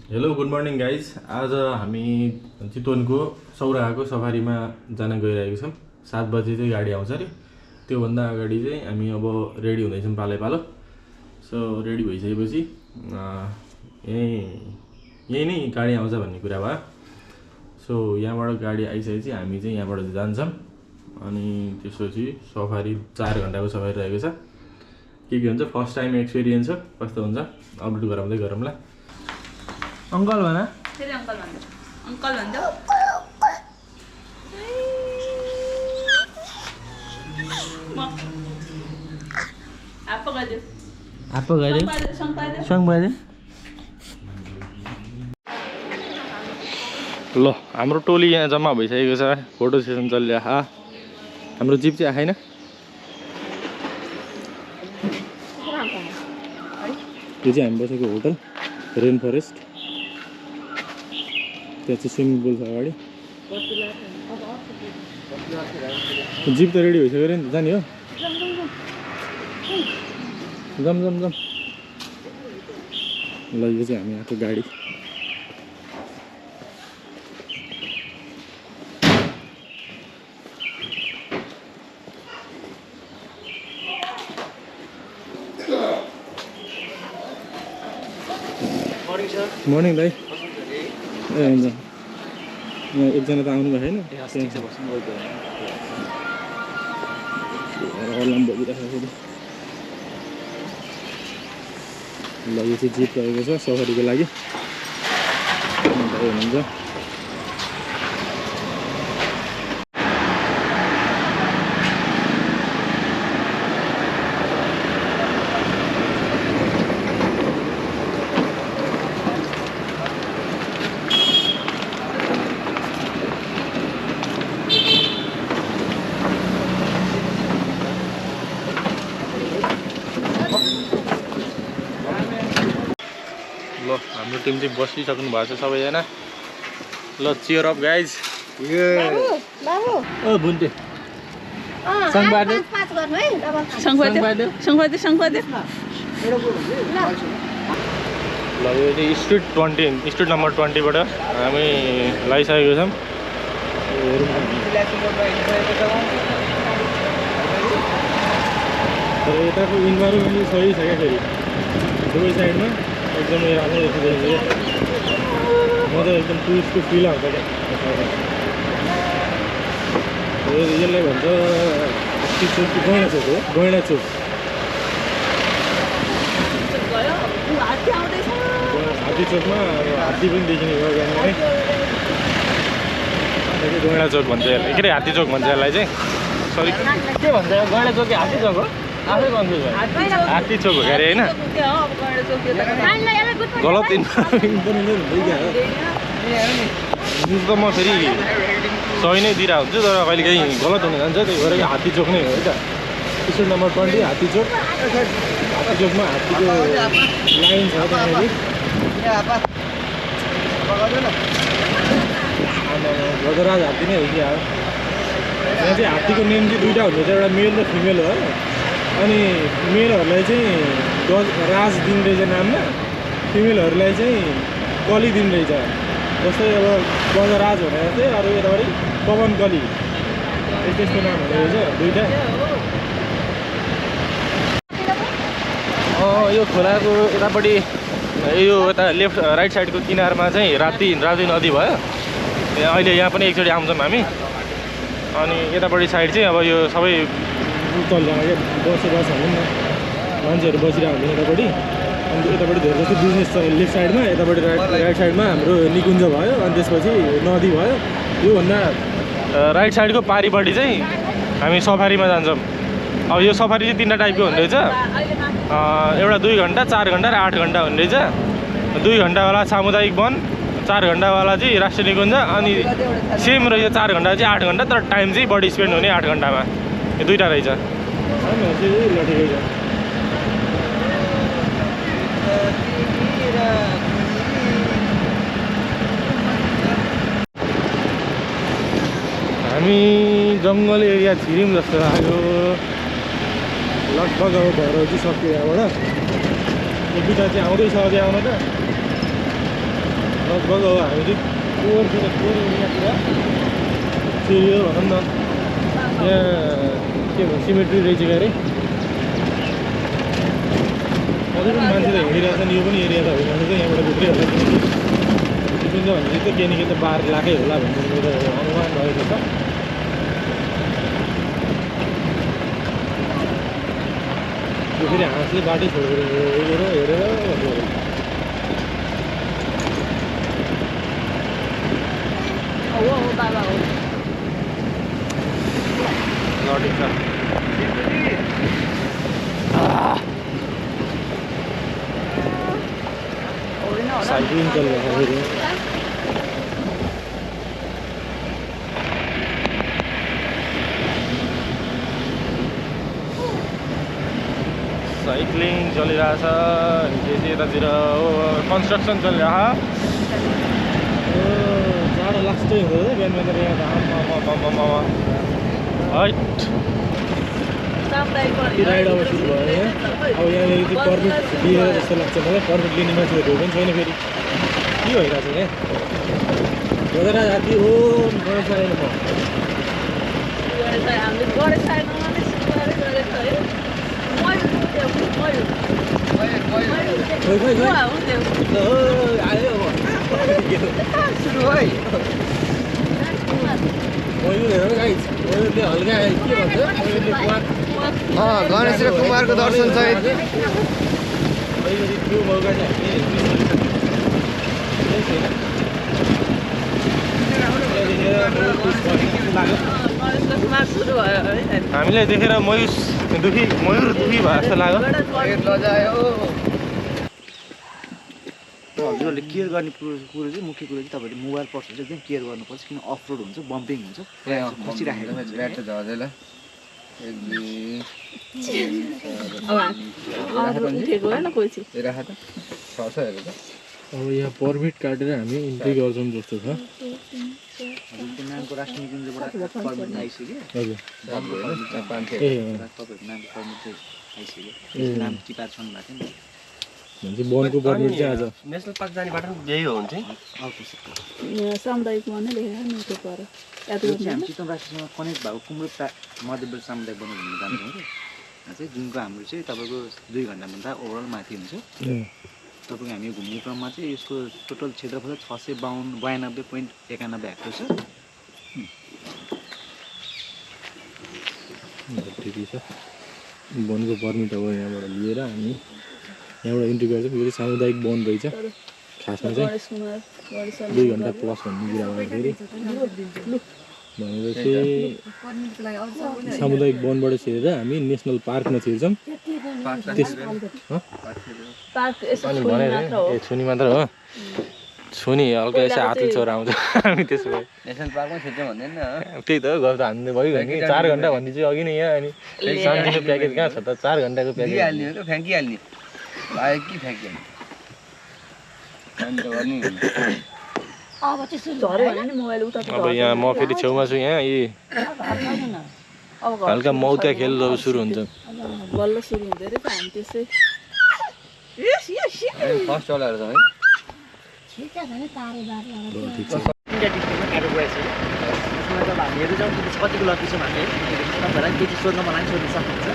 Hello good morning guys. आज हामी चितवनको सौराहाको सफारीमा जान गइरहेको छौँ। 7 बजे चाहिँ गाडी आउँछ अरे। त्योभन्दा अगाडि चाहिँ हामी अब रेडी हुँदैछौँ पालो। सो रेडी भइसकेपछि यही नै गाडी आउँछ भन्ने कुरा भयो। सो यहाँबाट गाडी आइसकेपछि हामी चाहिँ यहाँबाट जान्छौँ। अनि त्यसपछि सफारी 4 घन्टाको सफारी रहेको छ। के हुन्छ फर्स्ट टाइम एक्सपिरियन्स हो, कस्तो हुन्छ अपडेट गराउँदै गरौँला। अंकल भन फेरि अंकल भन्छ अंकल भन्छ आपको गयो आपको गयो सङ बजे ल हाम्रो टोली यहाँ जम्मा भइसकेको छ। फोटो सेसन चलिरहेको छ। हाम्रो जिप चाहिँ आएन। यो चाहिँ हामी बसेको होटल रेन फरेस्ट। त्यहाँ चाहिँ स्विमिङ पुल छ अगाडि। जिप त रेडी भइसक्यो अरे नि त, जाने हो। जम ल यो चाहिँ हामी आएको गाडी। मर्निङ दाइ। ए हुन्छ। यहाँ एकजना त आउनु भएको छैन। अलार्म बजिरहेको फेरि। ल यो चाहिँ जिप रहेको छ सफारीको लागि। भाइ हुनुहुन्छ। ल हाम्रो टिम चाहिँ बसिसक्नु भएको छ सबैजना। ल चियर अप गाइज। बाबु ओ बुन्टे संबादे ल यो चाहिँ स्ट्रिट नम्बर 20 बाट हामी लगाइसकेको छौँ। तर यताको इन्भाइरोमेन्ट सही छ क्या फेरि दुवै साइडमा एकदमै राम्रो देखिँदैछ। म त एकदम टुरिस्टको फिल आउँछ क्या। यसलाई भन्छ हात्ती चोक कि गैँडा चोक हो। गैँडा चोक हात्ती चोकमा हात्ती पनि देखिने भयो बिहान है। गैँडा चोक भन्छ यसलाई, के अरे हात्ती चोक भन्छ यसलाई चाहिँ। सरी के भन्छ गैँडा चोक कि हात्ती चोक हो? आफै कन्फ्युज भयो। हात्ती चोक हो अरे होइन, गलत इन्फर्मेसन न्युज त म फेरि सही नै दिइरहेको हुन्छु, तर कहिले काहीँ गलत हुन जान्छ। त्यही भएर हात्ती चोक नै हो है त। स्ट्रिट नम्बर 20 हात्ती चोक। हात्ती चोकमा हात्तीको लाइन छ त्यहाँनिर। गजराज हात्ती नै हो कि अब यहाँ चाहिँ हात्तीको नेम चाहिँ दुईवटा हुन्छ, एउटा मेल र फिमेल हो। अनि मेलहरूलाई चाहिँ राज दिन रहेछ नाममा, फिमेलहरूलाई चाहिँ कली दिन रहेछ। जस्तै अब गजराज भनेर चाहिँ अरू यतापट्टि पवन कली त्यस्तो नाम हुने रहेछ दुईवटा। यो खोलाको यतापट्टि यो यता लेफ्ट राइट साइडको किनारमा चाहिँ राप्ती नदी भयो। अहिले यहाँ पनि एकचोटि आउँछौँ हामी। अनि यतापट्टि साइड चाहिँ अब यो सबै चलिरहेको क्या बसोबास भनौँ न, मान्छेहरू बसिरहेको हुँदैन यतापट्टि। अनि यतापट्टि धेरै जस्तो बिजनेस छ लेफ्ट साइडमा। यतापट्टि राइट साइडमा हाम्रो निकुञ्ज भयो, अनि त्यसपछि नदी भयो। योभन्दा राइट साइडको पारिपट्टि चाहिँ हामी सफारीमा जान्छौँ। अब यो सफारी चाहिँ 3टा टाइपको हुने रहेछ। एउटा 2 घन्टा, 4 घन्टा र 8 घन्टा हुने रहेछ। 2 घन्टावाला सामुदायिक वन, 4 घन्टावाला चाहिँ राष्ट्रिय निकुञ्ज। अनि सेम रहेछ 4 घन्टा चाहिँ 8 घन्टा, तर टाइम चाहिँ बढी स्पेन्ड हुने 8 घन्टामा। यो दुईवटा रहेछ। हामी जङ्गल एरिया छिर्यौँ जस्तो लाग्यो। लगभग अब घरहरू चाहिँ सक्यो यहाँबाट। एक दुईवटा चाहिँ आउँदैछ अझै आउन त। बग हो हामी चाहिँ कोरतिर यहाँतिर सिरियो भनौँ न यहाँ के भन्छ सिमेट्री रहेछ क्या अरे अझै पनि मान्छे त हिँडिरहेको छ नि यो पनि एरिया त होइन चाहिँ यहाँबाट भित्रिहाल्छ डिपेन्ड छ भने चाहिँ केही न केही त बार लाकै होला भन्ने मेरो अनुमान रहेको छ यो फेरि हाँसले बाटै छोडेर हेरेर हो बाबा हो लडेको छ साइक्लिङ चलिरहेको फेरि साइक्लिङ चलिरहेछ चाहिँ यतातिर कन्स्ट्रक्सन चलिरहेको जाडो लाग्छै हुँदैन बिहान बिहान यहाँ हाइट राइड अब सुरु भयो यहाँ अब यहाँनिर चाहिँ पर्मिट दिएर जस्तो लाग्छ मलाई पर्मिट लिने मान्छेहरू पनि छैन फेरि के भइरहेको छ यहाँ बजारा जाति हो गणेश आएन आयो सुरु है गणेश र कुमारको दर्शन सहित हामीलाई देखेर मयुर दुखी भयो जस्तो लाग्यो हजुरहरूले केयर गर्ने कुरो चाहिँ मुख्य कुरो चाहिँ तपाईँहरूले मोबाइल पर्सहरू चाहिँ एकदम केयर गर्नुपर्छ किन अफ रोड हुन्छ बम्पिङ हुन्छ खसिराखेको अब यहाँ पर्मिट काटेर हामी इन्ट्री गर्छौँ जस्तो छ नामको राष्ट्रिय निकुञ्जबाट पर्मिट आइसक्यो हजुर तपाईँहरूको नामको पर्मिट चाहिँ आइसक्यो नाम टिपार छन् भएको थियो नि वनको पर्मिट चाहिँ आज नेसनल पार्क जाने बाटो यही हो हुन्छ सामुदायिक वनै लेखेर नि त्यो पर याद चाहिँ हामी चितवन राष्ट्रसँग कनेक्ट भएको कुम्रो मध्यप्रदेश सामुदायिक वन घुम्न जान्छौँ कि चाहिँ जुनको हाम्रो चाहिँ तपाईँको 2 घन्टाभन्दा ओभरअल माथि हुन्छ तपाईँको हामी घुम्ने क्रममा चाहिँ यसको टोटल क्षेत्रफल 692.91 हेक्टर छ ठिकै छ वनको पर्मिट अब यहाँबाट लिएर हामी यहाँबाट इन्ट्री गर्छ फेरि सामुदायिक वन रहेछ खासमा चाहिँ 2 घन्टा प्लस भन्ने कुरा गर्दाखेरि भनेपछि सामुदायिक वनबाट छिरेर हामी नेसनल पार्कमा छिर्छौँ अनि भनेर छुनी मात्र हो छुनी हल्का यसो हातले छोरा आउँछ हामी त्यसो भए नेसनल पार्कमा छिर्छ भन्दैन त्यही त गफ त हान्नु भइगयो नि 4 घन्टा भन्ने चाहिँ अघि नै यहाँ अनि सानोतिनो प्याकेज कहाँ छ त 4 घन्टाको प्याकेज दिइहाल्ने हो फ्याँकिहाल्ने आयो कि फ्याँकिहाल्ने अब यहाँ म फेरि छेउमा छु यहाँ यी हल्का मौका खेल जब सुरु हुन्छ बल्ल सुरु हुँदै रहेछ हामी त्यसै फर्स्ट चलाएर छ है हामीहरू जाउँ कतिको लकी छौँ हामी तपाईँहरूलाई केही सोध्न मलाई सोध्न सक्नुहुन्छ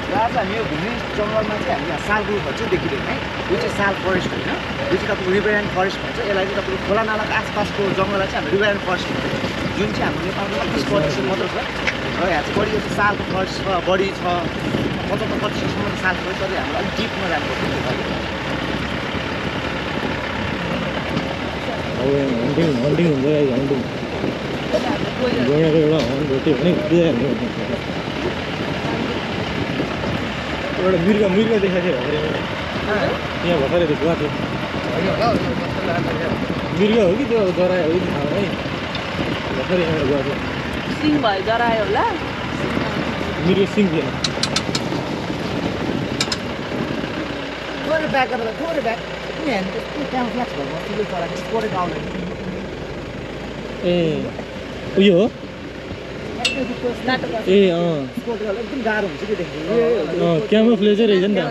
र आज हामी यो घुम्ने जङ्गलमा चाहिँ हामी यहाँ सालको भन्छ देखिँदैन है यो चाहिँ साल फरेस्ट होइन यो चाहिँ तपाईँको रिभर एन्ड फरेस्ट भन्छ यसलाई चाहिँ तपाईँको खोला नालाको आसपासको जङ्गललाई चाहिँ हामी रिभर एन्ड फरेस्ट भन्छ जुन चाहिँ हाम्रो नेपालमा 30% मात्र छ र यहाँ चाहिँ बढी जस्तो सालको फरेस्ट छ बढी छ 75% साल फरेस्ट तर हाम्रो अलिक डिपमा जानुपर्छ अब हन्टिङ हुन्छ हन्टिङ गैँडाको एउटा हर्न भेट्यो भने बुझाइहाल्नु एउटा मृग देखाएको थियो भर्खरै यहाँ भर्खरै गएको थियो मृग हो कि त्यो जरायो हो कि थाहा है भर्खरै यहाँबाट गएको थियो सिङ भयो जरायो होला मृग सिङ थिएन ए उयो हो ए एकदम गाह्रो हुन्छ कि देख्नु क्यामोफ्लेजै रहेछ नि त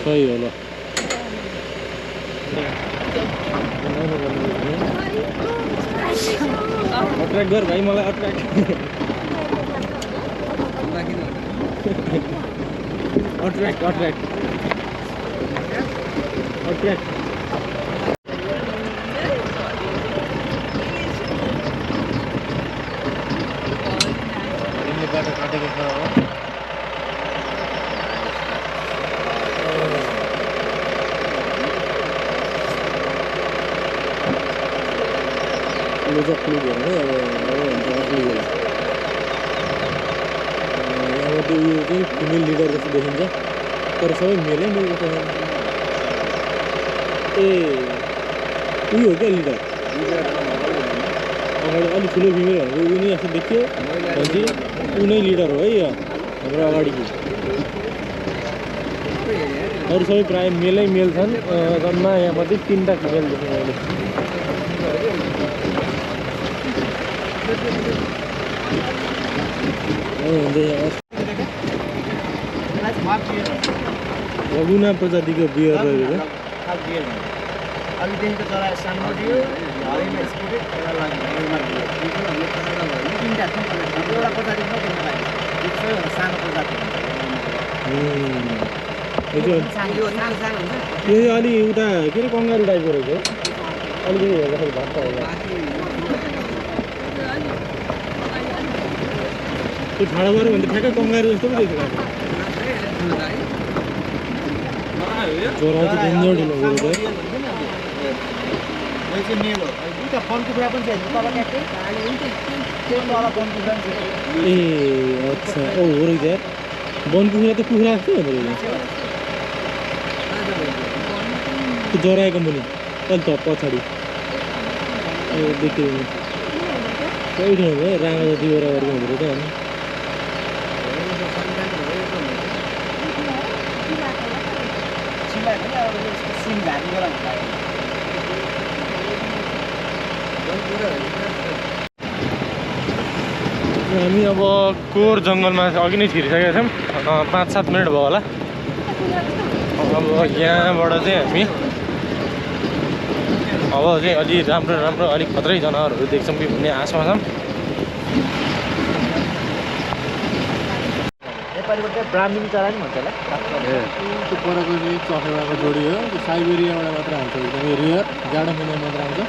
सही हो ल अट्र्याक्ट गर भाइ मलाई अट्र्याक्ट अट्र्याक्ट अट्र्याक्ट अट्र्याक्ट बाटो काटेको छ हो जक्ली हेर्नु यहाँबाट यो चाहिँ फिमेल लिडर जस्तो देखिन्छ तर सबै मेलै मेरो ए उयो हो क्या लिडर अगाडि अलिक ठुलो फिमेल भनेको उयो नै जस्तो देखियो भनेपछि ऊ नै लिडर हो है यो हाम्रो अगाडिको अरू सबै प्रायः मेलै मेल छन् जम्मा यहाँ मात्रै 3टा फिमेल देखेँ मैले लघुना प्रजातिको बियर रहेको अलिदेखिको चरा सानो दियो हरेमा स्कुटेड एउटा लाग्यो तिनवटा एउटा प्रजाति मात्रै लाग्यो सबैभन्दा सानो प्रजाति यो अलि उता के अरे कङ्गारू टाइपको रहेछ अलिकति हेर्दाखेरि भात होला त्यो ठाडो गऱ्यो भने त ठ्याक्कै कङ्गारू जस्तो पो देख्छ चरा चाहिँ डेन्जर ढिलो गरेको यो चाहिँ मेल हो दुईवटा बनकुखुरा पनि छ तल ट्याक्कै त्यो तल बनकुखुरा पनि छ ए अच्छा ओ हो रहेछ यार बनकुखुरा त कुखुरा जस्तो हुँदो रहेछ त्यो जराएको मुनि अलि त पछाडि ए देख्यो कोही ठाउँ भयो राँगा जति बराबरको हुँदो रहेछ अनि सिम झारीबाट हुन्छ हामी अब कोर जङ्गलमा अघि नै छिरिसकेका छौँ 5-7 मिनट भयो होला अब यहाँबाट चाहिँ हामी अब चाहिँ अलि राम्रो राम्रो अलिक खत्रै जनावरहरू देख्छौँ कि भन्ने आशमा छौँ नेपालीबाट चाहिँ ब्राह्मणी चरा नि भन्छ होला त्यो परको चाहिँ चखेवाको जोडी हो त्यो साइबेरियाबाट मात्र आउँछ एकदमै रियर जाडो महिना मात्र आउँछ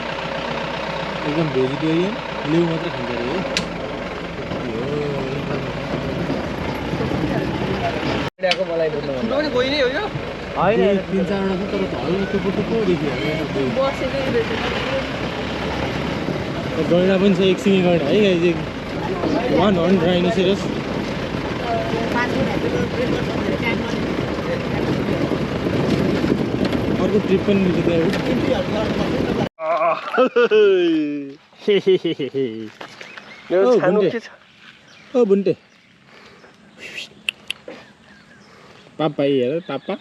एकदम भेजिटेरियन लेउ मात्रै खान्छ अरे मलाई होइन 3-4वटा छ तर हल्का टुप्पो देखियो गैँडा पनि छ एक सिङ्गी गैँडा है चाहिँ 1 हर्न राइनोसेरस अर्को ट्रिप पनि मिल्छ त्यहाँ ओ बुन्टे पापा हेर पापा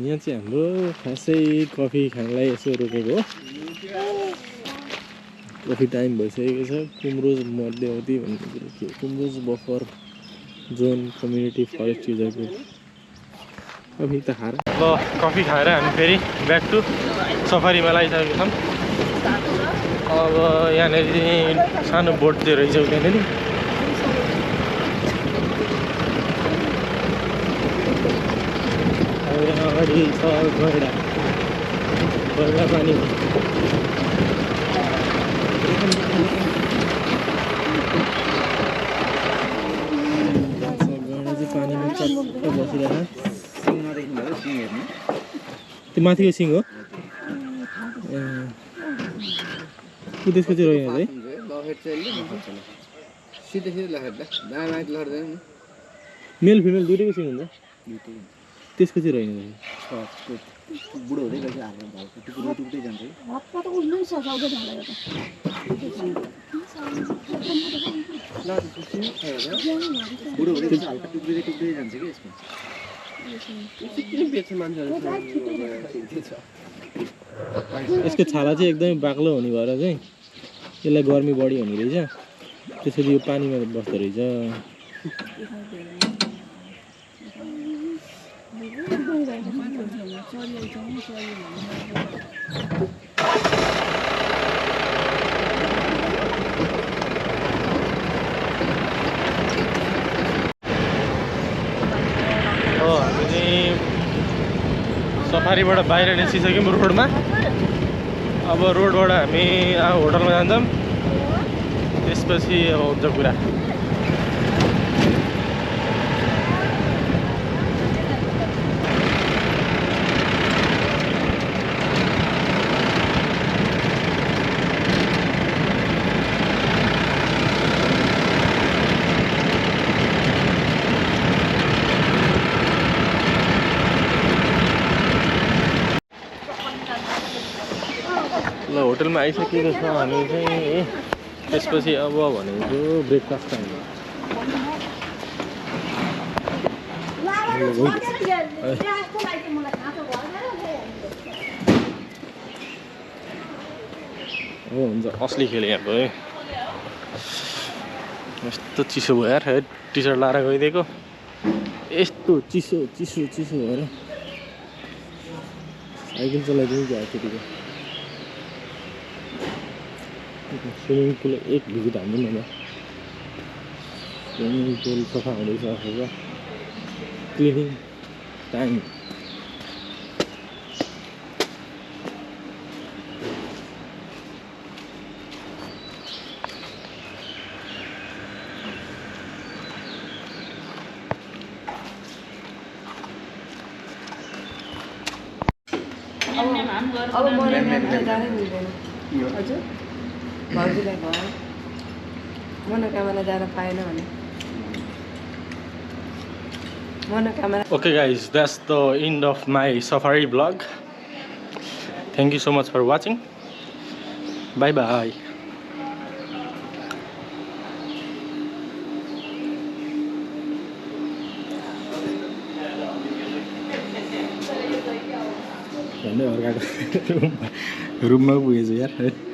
यहाँ चाहिँ हाम्रो खासै कफी खानलाई यसो रोकेको हो कफी टाइम भइसकेको छ कुमरोज मध्यवर्ती भन्ने कुरो के Kumroj buffer zone community forest रिजर्भको कफी त खाएर अब कफी खाएर हामी फेरि ब्याक टु सफारीमा लागिसकेको छौँ अब यहाँनिर सानो बोट चाहिँ रहेछ त्यहाँनिर अगाडि छ गैँडा पानी गैँडा चाहिँ पानीमा चट्ट बसिरहेको त्यो माथिको सिङ हो त्यसको चाहिँ रहेन है मेल फिमेल दुइटैको सिङ हुन्छ त्यसको चाहिँ रहेन बुढो हुँदै गएछ हाम्रो घरको टुक्रो टुक्दै जान्छ बुढो हुँदै हल्का टुक्रिँदै टुक्दै जान्छ कि यसको छाला चाहिँ एकदमै बाक्लो हुने भएर चाहिँ यसलाई गर्मी बढी हुने रहेछ त्यसरी यो पानीमा बस्दो रहेछ हामी चाहिँ सफारीबाट बाहिर निस्किसक्यौँ रोडमा अब रोडबाट हामी होटलमा जान्छौँ त्यसपछि अब हुन्छ कुरा ल होटलमा आइसकेको छ हामी चाहिँ त्यसपछि अब भनेको ब्रेकफास्ट टाइम हो हुन्छ असली खेल यहाँ भयो यस्तो चिसो भयो यार टी सर्ट लाएर गइदिएको यस्तो चिसो चिसो चिसो भएर साइकल चलाइदिनु क्या केटीको स्विमिङ पुल एक भिजिट हान्नु न स्विमिङ पुल सफा हुँदैछ अथवा क्लिनिङ टाइम अब जानै मिल्दैन हजुर भाउजूलाई भयो मनोकामना जान पाएन भने मनोकामना Okay guys, that's the end of my safari vlog. Thank you so much for watching. Bye bye. रुममा पुगेछु यार